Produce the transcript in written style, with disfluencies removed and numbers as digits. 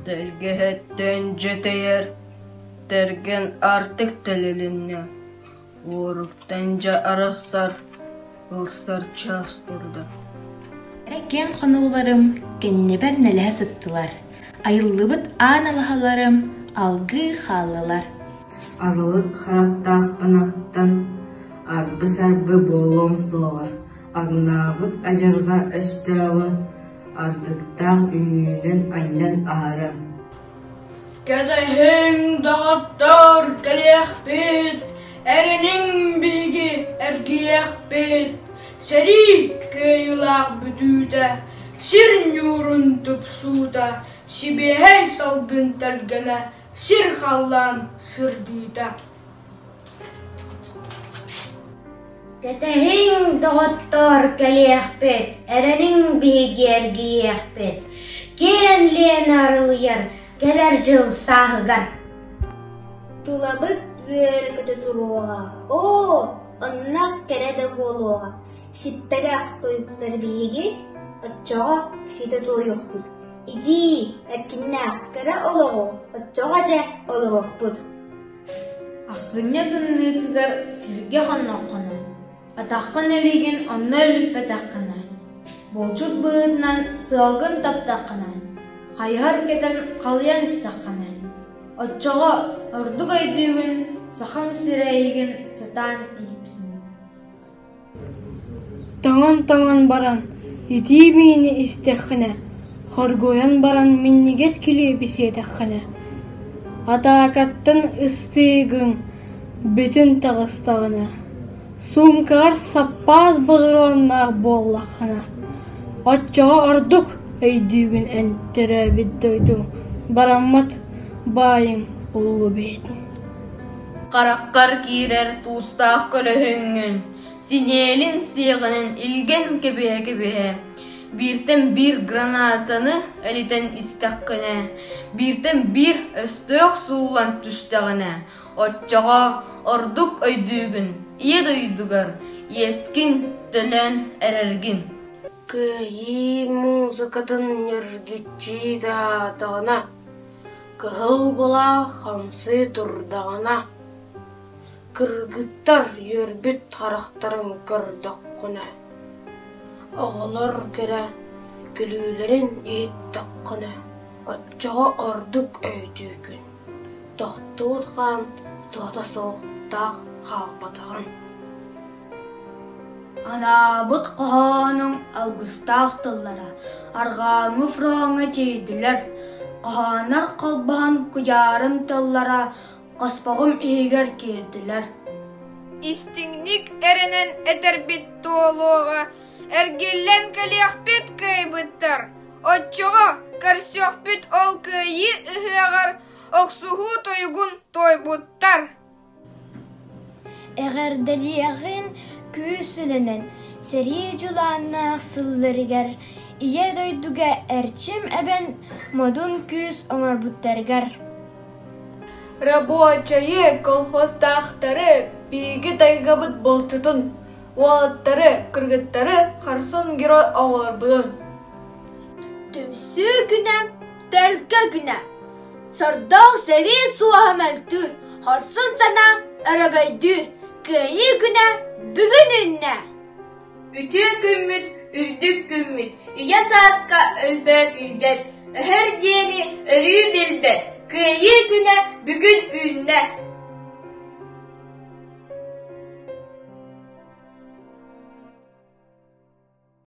Тэлгэһэттэн дьэтэйэр, тэргэн аартык тэлилиннэ, уоруктан дьэ арахсар, ылсар чаас турда Эрэ киэҥ хонууларым кэннибэр нэлэһэ сыттылар, айыллыбыт аан алаһаларым алгыы хааллылар. Арылык харахтаахпын ахтан, арбы-сарбы буолуом суоҕа, аҥнаабыт адьырҕа өстөөҕү ардыктаах үҥүүнэн анньан аһарар. Кэтэһиҥ, доҕоттор, кэлиэхпит, эрэниҥ биһиги эргийиэхпит, сэрии кыайыылаах бүтүүтэ, сир ньуурун тупсуута, сибиэһэй салгын тэлгэнэ, сир-халлаан сырдыыта. Кэтэһиҥ, доҕоттоор, кэлиэхпит, эрэниҥ биһиги эргийиэхпит, киэн Лена арылыйар кэлэр дьыл сааһыгар. Тулабыт үөрэ-көтө туруоҕа, оо, онно кэрэ да буолуоҕа, сиппэтэх тойуктар биһиги, оччоҕо ситэ туойуохпут, итии, эркиннээх кэрэ олоҕу оччоҕо дьэ олоруохпут. Ахсынньы тымныытыгар сиргэ хонноххуна, атаххын илиигин онно үлүппэтэххинэ, булчут быһыытынан сыалгын таптаххына, хайыһар кэтэн халыйан истэххинэ, оччоҕо ордук өйдүүгүн сахаҥ сирэ эйигин сатаан ииппитин. Тоҥон-тоҥон баран итии миини истэххинэ, хоргуйан баран минньигэс килиэби сиэтэххинэ, атаакаттан ыстыыгыҥ бүтүн таҕыстаҕына, суумкаҕар саппаас ботуруоннаах буоллаххына, оччоҕо ордук өйдүүгүн эн төрөөбүт дойдуҥ бараммат баайыҥ улуу бэйэтин. Хараххар киирэр туустаах көлөһүҥҥүн, синиэлин сиэҕинэн илгэн кэбиһэ-кэбиһэ, бииртэн биир гранатаны элитэн истэххинэ, бииртэн биир өстөөх сууллан түстэҕинэ, оччоҕо ордук өйдүүгүн Ийэ дойдугар иэскин төлөөн эрэргин. Кыайыы музыкатын ньиргиччи таатаҕына, кыһыл былаах хамсыы турдаҕына, кыргыттар үөрбүт харахтарын көрдөххүнэ, оҕолор кэрэ күлүүлэрин иһиттэххинэ, оччоҕо ордук өйдүүгүн, тохтуур хаан туһата суох таах хаалбатаҕын. Анаабыт хоһоонуҥ алгыстаах тыллара арҕааҥҥы фроҥҥа тиийдилэр, хоһооннор холбоһон куйаарым тыллара хоспоҕум иһигэр киирдилэр. Истиҥник эрэнэн этэрбит туолуоҕа, эргиллэн кэлиэхпит кыайбыттар, оччоҕо көрсүөхпүт ол кыайыы ыһыаҕар охсуһуу тойугун туойбуттар. Эҕэрдэлиэҕин күүс үлэнэн, сэрии дьулааннаах сылларыгар Ийэ дойдуга эрчим эбэн модун күүс оҥорбуттарыгар. Рабочайы, колхозтаахтары, биһиги тайгабыт булчутун, уолаттары, кыргыттары хорсун герой оҕолорбутун. Түмсүү күнэ, төлкө күнэ. Сордоох сэрии суоһа мөлтүүр, хорсун санаа өрөгөйдүүр, Кыайыы күнэ бүгүн үүннэ! Үтүө күммүт, үрдүк күммүт, үйэ сааска өлбөөт-үйбэт, өһөр диэни өрүү билбэт, Кыайыы күнэ бүгүн үүннэ!